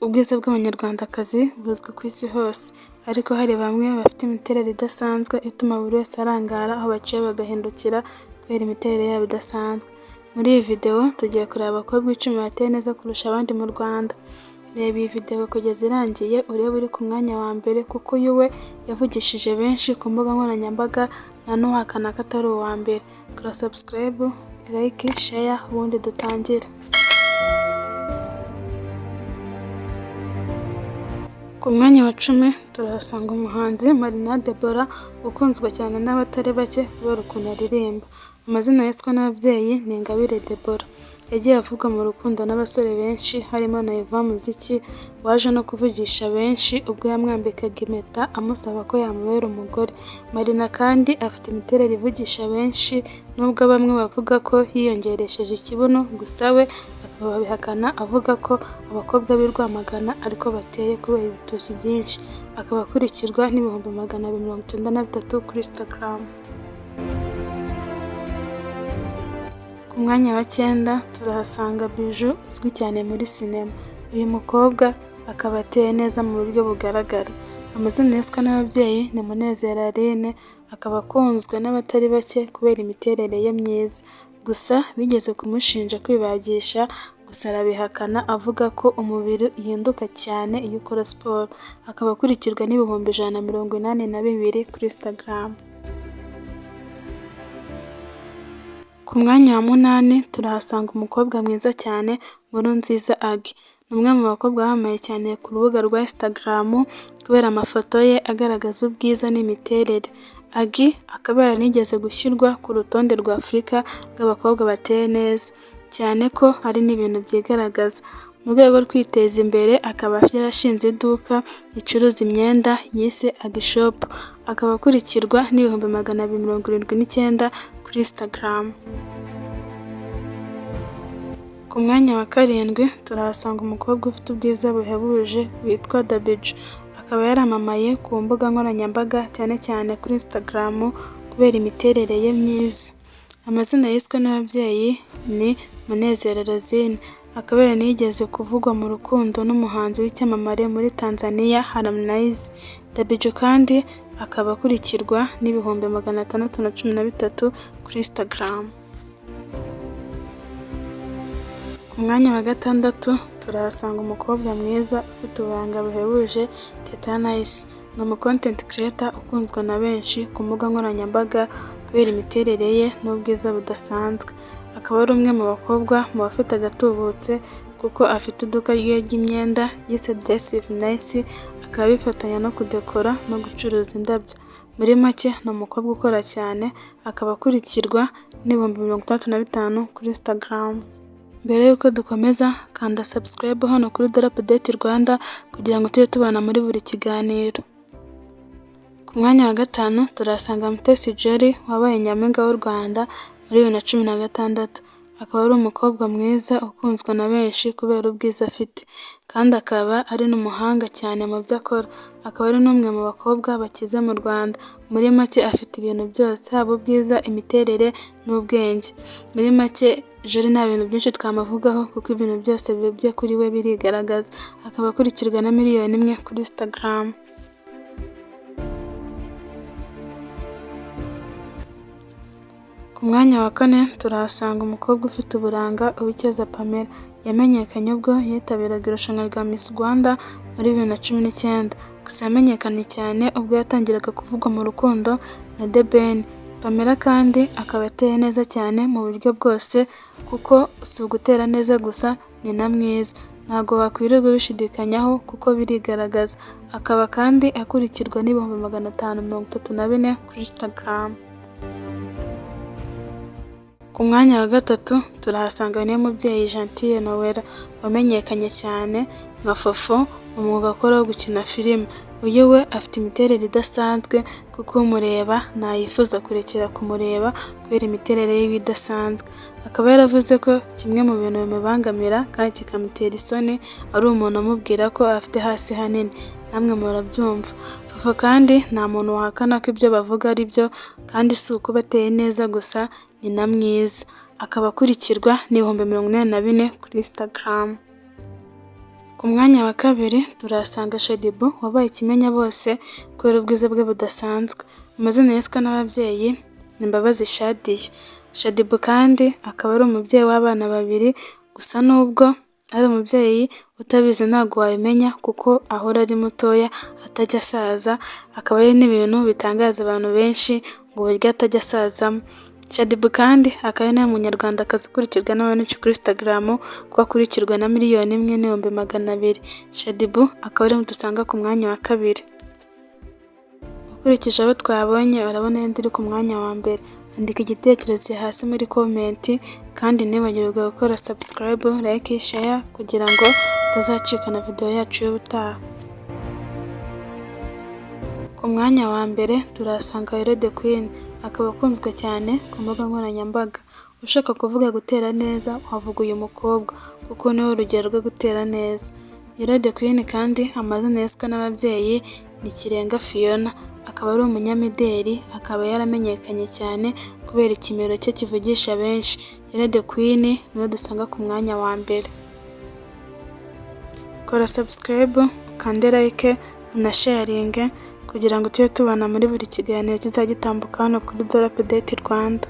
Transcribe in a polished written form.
Ubwiza bw'Abanyarwandakazi buzwi ku isi hose, ariko hari bamwe bafite imiterere idasanzwe ituma buri wese arangara aho baciye bagahindukira kubera imiterere yabo idasanzwe. Muri iyi videwo tugiye kureba abakobwa 10 bateye neza kurusha abandi mu Rwanda. Reba iyi videwo kugeza irangiye urebe uri ku mwanya wa mbere kuko uyu we yavugishije benshi ku mbuga nkoranyambaga nta n'uwahakana ko atari uwa mbere. Kora subscribe, like, share ubundi dutangire. Ku mwanya wa 10 turahasanga umuhanzi Marina Deborah ukunzwe cyane n'abatari bake kubera ukuntu aririmba. Amazina yiswe n'ababyeyi ni Ingabire Deborah. Yagiye avugwa mu rukundo n'abasore benshi harimo na Yvan Muziki waje no kuvugisha benshi ubwo yamwambikaga impeta amusaba ko yamubera umugore. Marina kandi afite imiterere ivugisha benshi nubwo bamwe bavuga ko yiyongeresheje ikibuno gusa we akabihakana avuga ko abakobwa b'i Rwamagana ariko bateye kubera ibitoki byinshi. Akaba akurikirwa n'293,000 kuri Instagram. Ku mwanya wa 9 turahasanga Bijou uzwi cyane muri sinema. Uyu mukobwa akaba ateye neza mu buryo bugaragara. Amazina yiswe n'ababyeyi ni Munezero Aline, akaba akunzwe n'abatari bake kubera imiterere ye myiza. Gusa bigeze kumushinja kwibagisha, gusa arabihakana avuga ko umubiri uhinduka cyane iyo ukora siporo. Akaba akurikirwa n'182,000 kuri Instagram. Ku mwanya wa 8 turahasanga umukobwa mwiza cyane Nkurunziza Aggy. Ni umwe mu bakobwa bamamaye cyane ku rubuga rwa Instagram kubera amafoto ye agaragaza ubwiza n'imiterere. Aggy akaba yaranigeze gushyirwa ku rutonde rwa Afurika rw'abakobwa bateye neza, cyane ko hari n'ibintu byigaragaza. Mu rwego rwo kwiteza imbere akaba yarashinze iduka ricuruza imyenda yise Aggy Shop, akaba akurikirwa n'279,000 kuri Instagram. Ku mwanya wa 7 turahasanga umukobwa ufite ubwiza buhebuje witwa Dabijou. Akaba yaramamaye ku mbuga nkoranyambaga cyane cyane kuri Instagram kubera imiterere ye myiza. Amazina yiswe n'ababyeyi ni Munezero Rosine. Akaba yaranigeze kuvugwa mu rukundo n'umuhanzi w'icyamamare muri Tanzania Harmonize. Dabijou kandi akaba akurikirwa n'613,000 kuri Instagram. Ku mwanya wa 6 turahasanga umukobwa mwiza ufite uburanga buhebuje Teta Nice. Ni umu content creator ukunzwe na benshi ku mbuga nkoranyambaga kubera imiterere ye n'ubwiza budasanzwe. Akaba ari umwe mu bakobwa mu bafite agatubutse kuko afite iduka rye ry'imyenda yise Dress with Nice, akaba abifatanya no kudekora no gucuruza indabyo. Muri make ni umukobwa ukora cyane, akaba akurikirwa n'65,000 kuri Instagram. Mbere y'uko dukomeza kanda subscribe hano kuri Dore Update Rwanda kugira ngo tujye tubana muri buri kiganiro. Ku mwanya wa 5 turahasanga Mutesi Jolly wabaye nyampinga w'u Rwanda muri 2016. Akaba ari umukobwa mwiza ukunzwe na benshi kubera ubwiza afite, kandi akaba ari n'umuhanga cyane mu byo akora. Akaba ari n'umwe mu bakobwa bakize mu Rwanda. Muri make afite ibintu byose, haba ubwiza, imiterere n'ubwenge. Muri make Jolly nta bintu byinshi twamuvugaho kuko ibintu byose bye kuri we birigaragaza. Akaba akurikirwa na 1 miliyoni kuri Instagram. Ku mwanya wa 4 turahasanga umukobwa ufite uburanga Uwicyeza Pamela. Yamenyekanye ubwo yitabiraga irushanwa rya Miss Rwanda muri 2019. Gusa yamenyekanye cyane ubwo yatangiraga kuvugwa mu rukundo na The Ben. Pamela kandi akaba ateye neza cyane mu buryo bwose kuko si ugutera neza gusa ni na mwiza. Ntabwo wakwirirwa ubishidikanyaho kuko birigaragaza. Akaba kandi akurikirwa n'534,000 kuri Instagram. Ku mwanya wa 3 turahasanga Niyomubyeyi Gentille Noella wamenyekanye cyane nka Fofo mu mwuga akora wo gukina filime. Uyu we afite imiterere idasanzwe kuko umureba ntayifuza kurekera kumureba kubera imiterere ye idasanzwe. Akaba yaravuze ko kimwe mu bintu bimubangamira kandi kikamutera isoni ari umuntu umubwira ko afite hasi hanini. Namwe murabyumva. Fofo kandi nta muntu wahakana ko ibyo bavuga ari byo kandi si ukuba ateye neza gusa ni na mwiza. Akaba akurikirwa n'84,000 kuri Instagram. Ku mwanya wa kabiri turahasanga Shaddyboo wabaye ikimenyabose kubera ubwiza bwe budasanzwe. Amazina yiswe n'ababyeyi ni Mbabazi Shadia. Shaddyboo kandi akaba ari umubyeyi w'abana babiri, gusa nubwo ari umubyeyi utabizi ntabwo wabimenya kuko ahora ari mutoya atajya asaza, akaba ari n'ibintu bitangaza abantu benshi ngo uburyo atajya asazamo. Shaddyboo kandi akaba ari nawe munyarwandakazi ukurikirwa n'abantu benshi kuri Instagram kuko akurikirwa na 1,200,000. Shaddyboo akaba ariwe dusanga ku mwanya wa kabiri. Ukurikije abo twabonye, urabona yenda iri ku mwanya wa mbere. Andika igitekerezo hasi muri comment kandi ntiwibagirwe gukora subscribe, like, share kugira ngo utazacikana video yacu y'ubutaha. Ku mwanya wa mbere turahasanga Yolo The Queen, akaba akunzwe cyane ku mbuga nkoranyambaga. Ushaka kuvuga gutera neza wavuga uyu mukobwa kuko niwe urugero rwo gutera neza. Yolo The Queen kandi amazina yiswe n'ababyeyi ni Kirenga Fiona, akaba ari umunyamideli, akaba yaramenyekanye cyane kubera ikimero cye kivugisha benshi. Yolo The Queen niwe dusanga ku mwanya wa mbere. Kora subscribe, ukande like, unasharinge kugira ngo tujye tubana muri buri kiganiro kizajya gitambuka hano kuri Dora Update Rwanda.